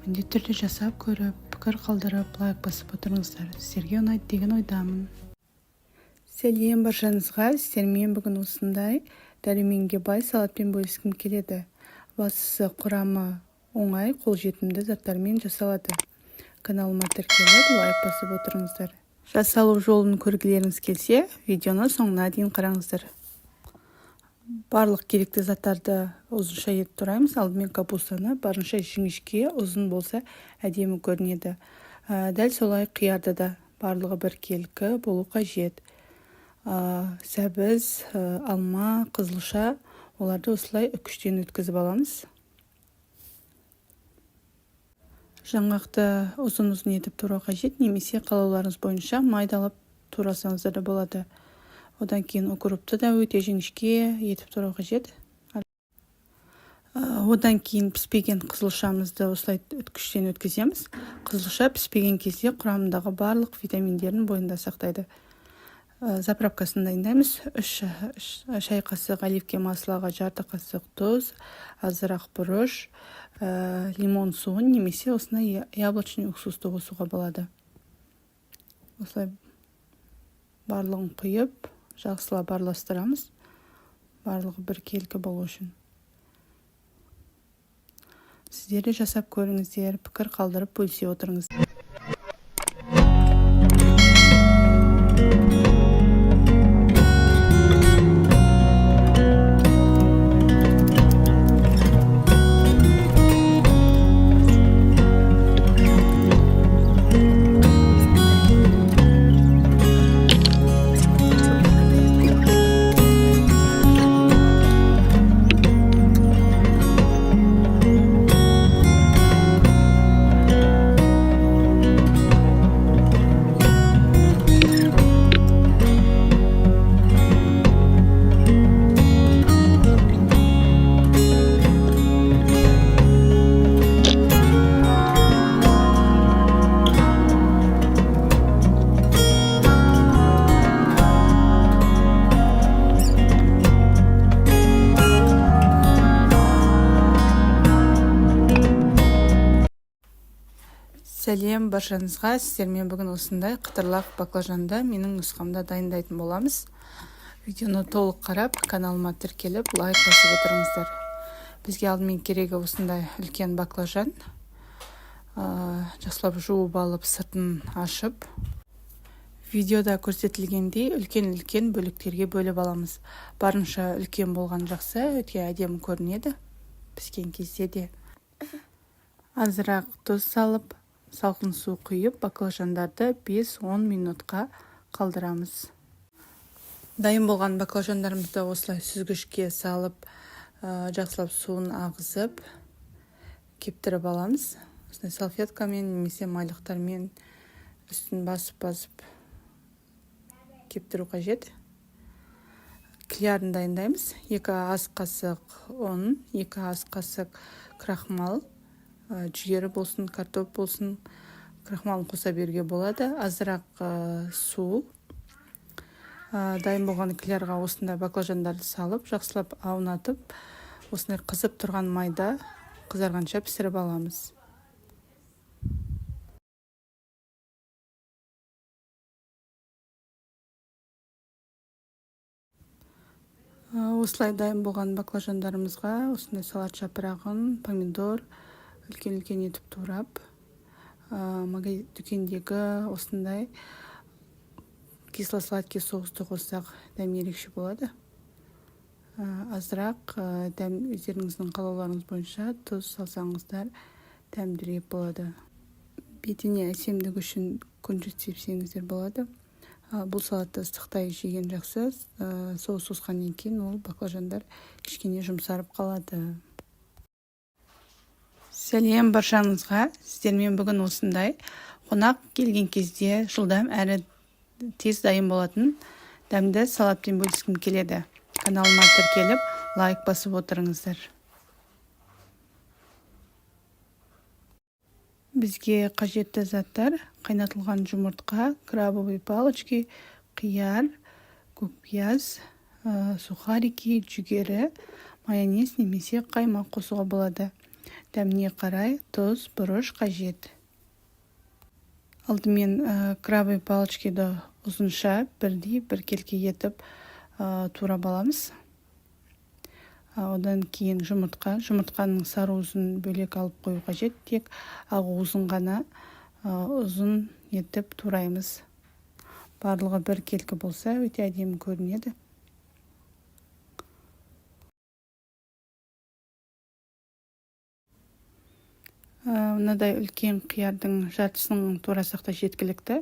Міндетті түрде жасап көріп, пікір қалдырып, лайк басып отырыңыздар. Сіздерге ұнайды деген ойдамын. Сәлем баршаңызға! Сіздермен бүгін осындай дәруменге бай салатпен бөліскім келеді. Бастысы құрамы оңай, қолжетімді заттармен жасалады. Каналыма тіркеліп, лайк басып отырыңыздар. Жасалу жолын көргілеріңіз келсе, видеоны соңына дейін қараңыздар. Барлық керекті заттарды ұзынша етіп тураймыз. Алдымен капустаны барынша жіңішке, ұзын болса әдемі көрінеді. Дәл солай қиярды да барлығы біркелкі болу қажет. Сәбіз, алма, қызылша, оларды осылай үкіштен өткізіп аламыз. Жаңғақты ұзын-ұзын етіп турау қажет, немесе қалауларыңыз бойынша майдалап турасаңыздар да болады. Одан кейін укропты да өте жіңішке етіп турау қажет. Одан кейін піспеген қызылшамызды осылай үткіштен өткіземіз. Қызылша піспеген кезде құрамындағы барлық витаминдерін бойында сақтайды. Заправкасын дайындаймыз. 3 шай қасық оливки маслоға жарты қасық тұз, азырақ бұрыш, лимон суын немесе осындай яблочный уксусты қосуға болады. Осылай барлығын құйып, жақсылап араластырамыз. Барлығы біркелкі болу үшін. Сіздер де жасап көріңіздер, пікір қалдырып бөлісе отырыңыз. Сәлем баршаңызға! Сіздермен бүгін осындай қытырлақ баклажанды менің нұсқамда дайындайтын боламыз. Видеоны толық қарап, каналыма тіркеліп, лайк басып отырыңыздар. Бізге алдымен керегі осындай үлкен баклажан. Жақсылап жуып алып, сыртын ашып, видеода көрсетілгендей үлкен-үлкен бөліктерге бөліп аламыз. Барынша үлкен болған жақсы, өте әдемі көрінеді піскен кезде де. Азырақ тұз салып, салқын су құйып, баклажандарды 5-10 минутқа қалдырамыз. Дайын болған баклажандарымызды осылай сүзгішке салып, жақсылап суын ағызып, кептіріп аламыз. Осындай салфеткамен немесе майлықтармен үстін басып-басып кептіру қажет. Клярын дайындаймыз. 2 ас қасық ұн, 2 ас қасық крахмал, жүгері болсын, картоп болсын, крахмалын қоса беруге болады. Азырақ су. Дайын болған клярға осындай баклажандарды салып, жақсылап аунатып, осындай қызып тұрған майда қызарғанша пісіріп аламыз. Осылай дайын болған баклажандарымызға осындай салат жапырағын, помидор үлкен-үлкен етіп турап, дүкендегі осындай кисло-сладкий соусты қоссақ, дәмі ерекше болады. Азырақ дәм өздеріңіздің қалауларыңыз бойынша тұз салсаңыздар, дәмдірек болады. Бетіне әсемдік үшін күнжіт сепсеңіздер болады. Бұл салатты ыстықтай жеген жақсы. Соус қосқаннан кейін ол баклажандар кішкене жұмсарып қалады. Сәлем баршаңызға! Сіздермен бүгін осындай қонақ келген кезде жылдам әрі тез дайын болатын дәмді салатпен бөліскім келеді. Каналыма тіркеліп, лайк басып отырыңыздар. Бізге қажетті заттар: қайнатылған жұмыртқа, крабовые палочки, қияр, көк пияз, сухарики, жүгері, майонез немесе қаймақ қосуға болады. Дәміне қарай тұз, бұрыш қажет. Алдымен крабовые палочкиді ұзынша бірдей біркелкі етіп турап аламыз. Одан кейін жұмыртқа. Жұмыртқаның сары уызын бөлек алып қою қажет, тек ақ уызын ғана ұзын етіп тураймыз. Барлығы біркелкі болса, өте әдемі көрінеді. Мынадай үлкен қиярдың жартысын турасақ та жеткілікті.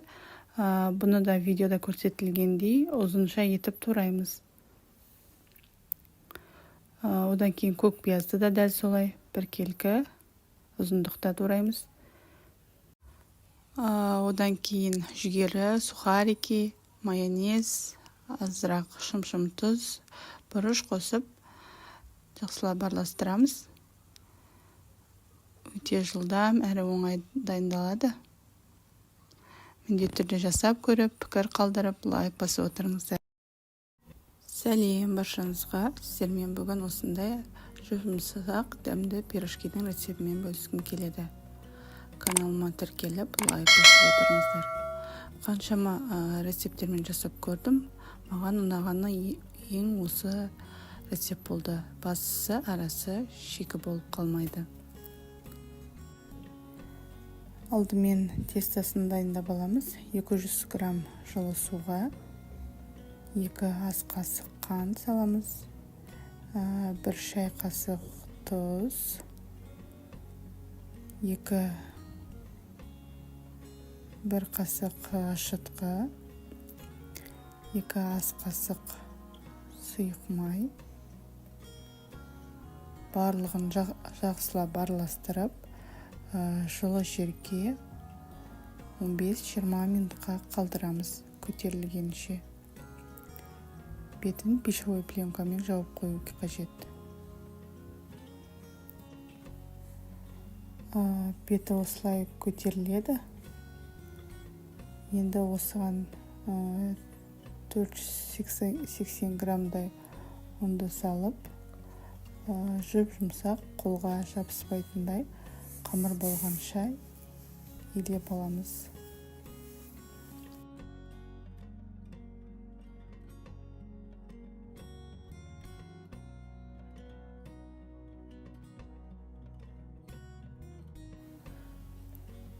Бұны да видеода көрсетілгендей ұзынша етіп тураймыз. Одан кейін көк пиязды да дәл солай біркелкі ұзындықта тураймыз. Одан кейін жүгері, сухарики, майонез, азырақ шымшым тұз, бұрыш қосып жақсылап араластырамыз. Өте жылдам әрі оңай дайындалады. Міндетті түрде жасап көріп, пікір қалдырып, лайк басып отырыңыздар. Сәлем баршаңызға! Сіздермен бүгін осындай жұмсақ дәмді пирожкидің рецептімен бөліскім келеді. Каналыма тіркеліп, лайк басып отырыңыздар. Қаншама рецепттермен жасап көрдім. Маған ұнағаны ең осы рецепт болды. Бастысы, арасы шикі болып қалмайды. Алдымен тестосын дайындап аламыз. 200 грамм жылы суға 2 ас қасық қант саламыз, 1 шай қасық тұз, 1 қасық ашытқы, 2 ас қасық сұйық май. Барлығын жақсылап араластырып, жылы жерге 15-20 минутқа қалдырамыз көтерілгенше. Бетін пищевой пленкамен жауып қою қажет. Беті осылай көтеріледі. Енді осыған 480 граммдай ұнды салып, жұп-жұмсақ, қолға жабыспайтындай қамыр болғанша Илеп аламыз.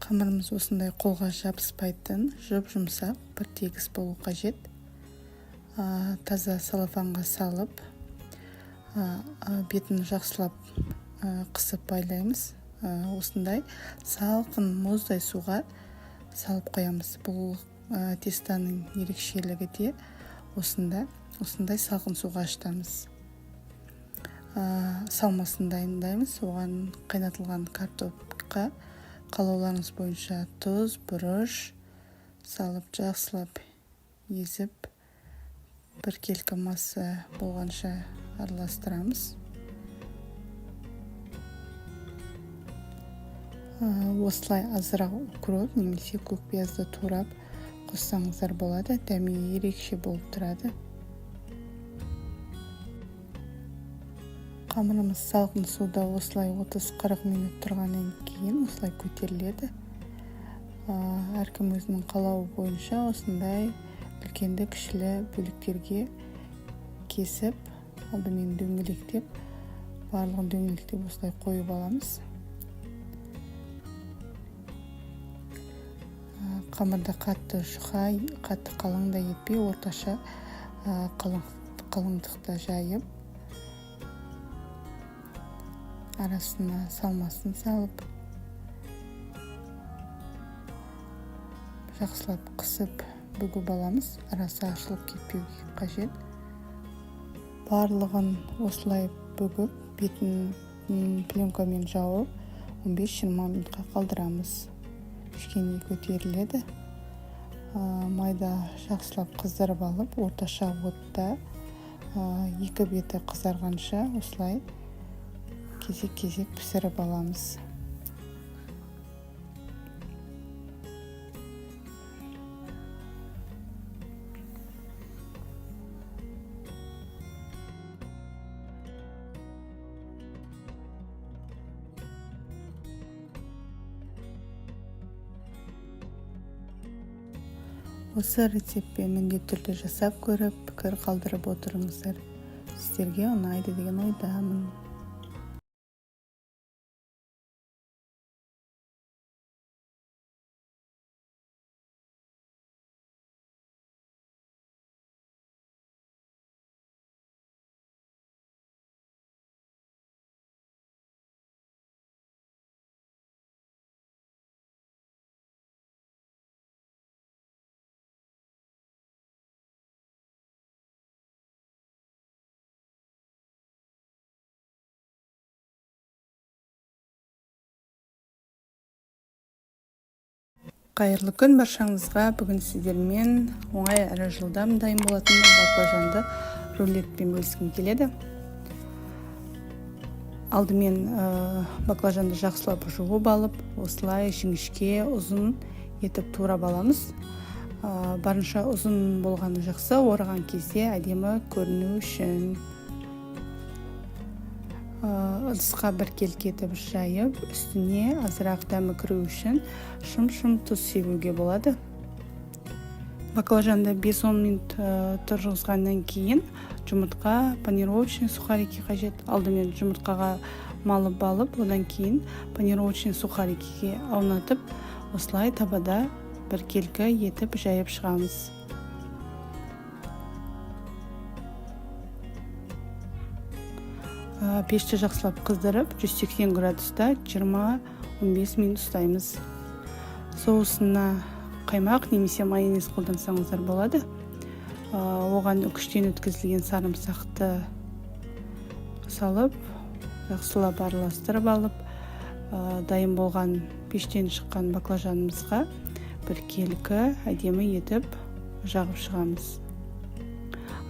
Қамырымыз осындай қолға жабыспайтын, жұп-жұмсақ, бір тегіс болу қажет. Таза целлофанға салып, бетін жақсылап қысып байлаймыз. Осындай салқын мұздай суға салып қоямыз. Бұл тестаның ерекшелігі де осында, осындай салқын суға ашытамыз. Салмасын дайындаймыз. Оған қайнатылған картопқа қалауларыңыз бойынша тұз, бұрыш салып, жақсылап езіп, біркелкі масса болғанша араластырамыз. Осылай азырақ укроп немесе көк пиязды турап қоссаңыздар болады, дәмі ерекше болып тұрады. Қамырымыз салқын суда осылай 30-40 минут тұрғаннан кейін осылай көтеріледі. Әркім өзінің қалауы бойынша осындай үлкенді кішілі бөліктерге кесіп, алдымен дөңгелектеп, барлығын дөңгелектеп осылай қойып аламыз. Қамырды қатты жұқа, қатты қалың да етпей, орташа қалыңдықта жайып, арасына салмасын салып, жақсылап қысып бүгіп аламыз. Арасы ашылып кетпеу қажет. Барлығын осылай бүгіп, бетін пленкамен жауып, 15-20 минутқа қалдырамыз. Кішкене көтеріледі. Майда жақсылап қыздырып алып, орташа отта екі беті қызарғанша осылай кезек-кезек пісіріп аламыз. Осы рецептпен міндетті түрде жасап көріп, пікір қалдырып отырыңыздар. Сіздерге ұнайды деген ойдамын. Қайырлы күн баршаңызға. Бүгін сіздермен оңай әрі жылдам дайын болатын баклажанды рулетпен бөліскім келеді. Алдымен баклажанды жақсылап жуып алып, осылай жіңішке ұзын етіп турап аламыз. Барынша ұзын болғаны жақсы, ораған кезде әдемі көріну үшін. Ыдысқа біркелкі етіп жайып, үстіне азырақ дәмі кіру үшін шым-шым тұз себуге болады. Баклажанды 5-10 минут тұрғызғаннан кейін жұмыртқа, панировочный сухарики қажет. Алдымен жұмыртқаға малып алып, одан кейін панировочный сухарикиге аунатып, осылай табада біркелкі етіп жайып шығамыз. Пешті жақсылап қыздырып, 180 градуста 20-15 минут ұстаймыз. Соусына қаймақ немесе майонез қолдансаңыздар болады. Оған үкіштен өткізілген сарымсақты салып, жақсылап араластырып алып, дайын болған пештен шыққан баклажанымызға біркелкі әдемі етіп жағып шығамыз.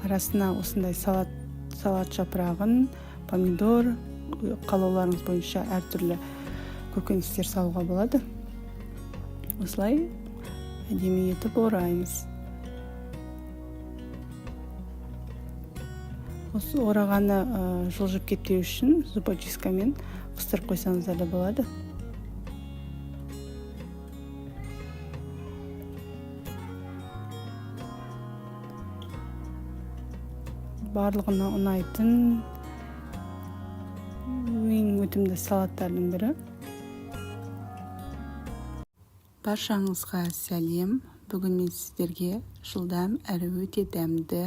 Арасына осындай салат жапырағын, помидор, қалауларыңыз бойынша әртүрлі көкөністер салуға болады. Осылай әдемі етіп ораймыз. Осы орағаны жылжып кетпеу үшін зубочисткамен қыстырып қойсаңыздар да болады. Барлығына ұнайтын ең өтімді салаттардың бірі. Баршаңызға сәлем. Бүгін мен сіздерге жылдам әрі өте дәмді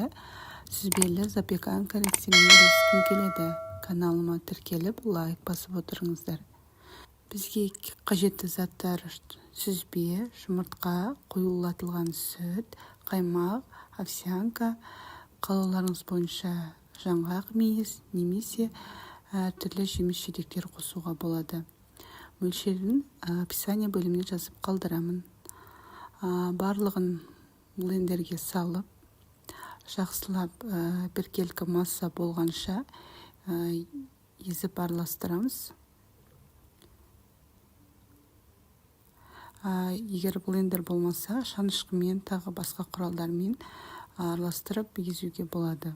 сүзбелі запеканка рецептімен бөліскім келеді. Каналыма тіркеліп, лайк басып отырыңыздар. Бізге қажетті заттар: сүзбе, жұмыртқа, қоюлатылған сүт, қаймақ, овсянка, қалауларыңыз бойынша жаңғақ, мейіз немесе әртүрлі жеміс-жидектер қосуға болады. Мөлшерін описание бөліміне жазып қалдырамын. Барлығын блендерге салып, жақсылап біркелкі масса болғанша езіп араластырамыз. Егер блендер болмаса, шанышқымен, тағы басқа құралдармен араластырып езуге болады.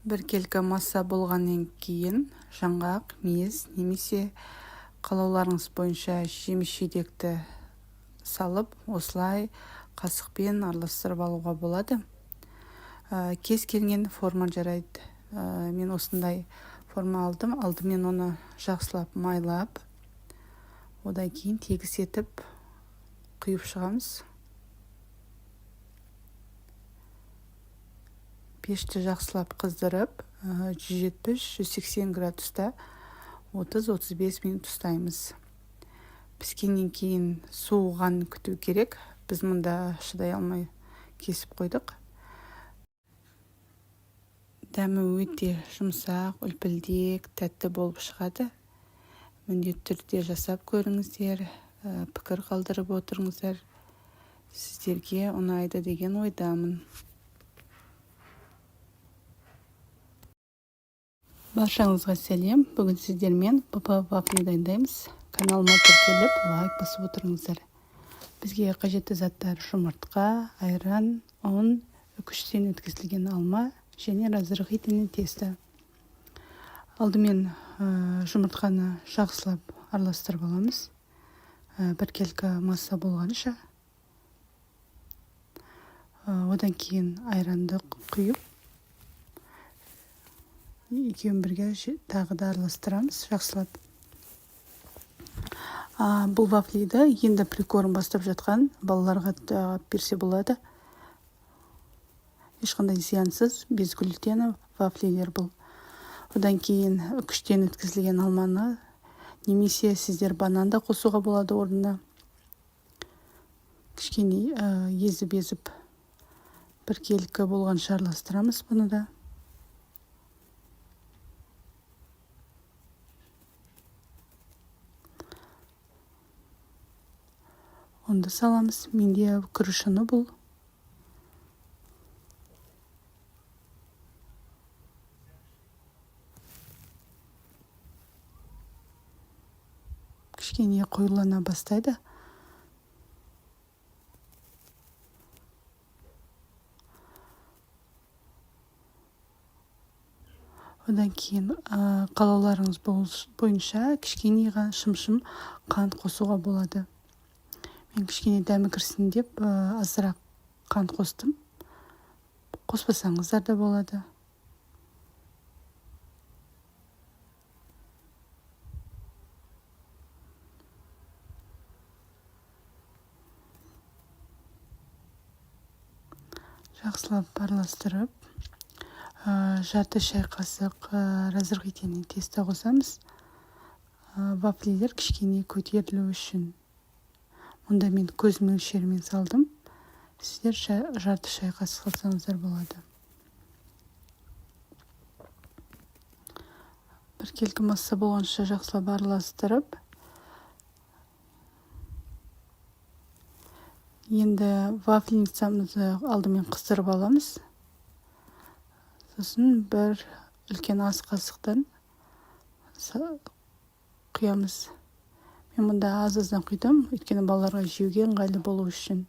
Біркелкі масса болғаннан кейін жаңғақ, мейіз немесе қалауларыңыз бойынша жеміс-жидекті салып, осылай қасықпен араластырып алуға болады. Кез келген форма жарайды. Мен осындай форма алдым. Алдымен оны жақсылап майлап, одан кейін тегіс етіп құйып шығамыз. Пешті жақсылап қыздырып, 170-180 градуста 30-35 минут ұстаймыз. Піскеннен кейін суығанын күту керек. Біз мұнда шыдай алмай кесіп қойдық. Дәмі өте жұмсақ, үлпілдек, тәтті болып шығады. Міндетті түрде жасап көріңіздер, пікір қалдырып отырыңыздар. Сіздерге ұнайды деген ойдамын. Баршаңызға сәлем. Бүгін сіздермен ПП вафли дайындаймыз. Каналыма тіркеліп, лайк басып отырыңыздар. Бізге қажетті заттар: жұмыртқа, айран, ұн, үкіштен өткізілген алма және разрыхлительный тесто. Алдымен жұмыртқаны жақсылап араластырып аламыз, біркелкі масса болғанша. Одан кейін айранды құйып, екеуін бірге тағы да араластырамыз жақсылап. Бұл вафлиді енді прикорм бастап жатқан балаларға берсе болады. Ешқандай зиянсыз, без глютена вафлилер бұл. Одан кейін үкіштен өткізілген алманы немесе сіздер банан да қосуға болады орнына. Кішкене езіп-езіп, біркелкі болғанша араластырамыз бұны да. Ұнды саламыз. Менде күріш ұны бұл. Кішкене қоюлана бастайды. Одан кейін қалауларыңыз бойынша кішкене ғана шымшым қант қосуға болады. Мен кішкене дәмі кірсін деп азырақ қант қостым. Қоспасаңыздар да болады. Жақсылап араластырып, жарты шай қасық разрыхлительный тесто қосамыз, вафлилер кішкене көтерілу үшін. Мұнда мен көз мөлшерімен салдым, сіздер жарты шай қасық салсаңыздар болады. Біркелкі масса болғанша жақсылап араластырып, енді вафельницамызды алдымен қыздырып аламыз. Сосын бір үлкен ас қасықтан құямыз. Мен мұнда аз аздан құйдым, өйткені балаларға жеуге ыңғайлы болу үшін.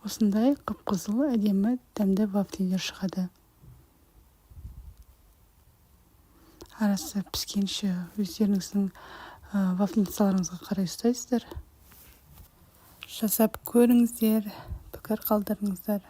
Осындай қып-қызыл, әдемі, дәмді вафлилер шығады. Арасы піскенше өздеріңіздің вафельницаларыңызға қарай ұстайсыздар. Жасап көріңіздер, пікір қалдырыңыздар.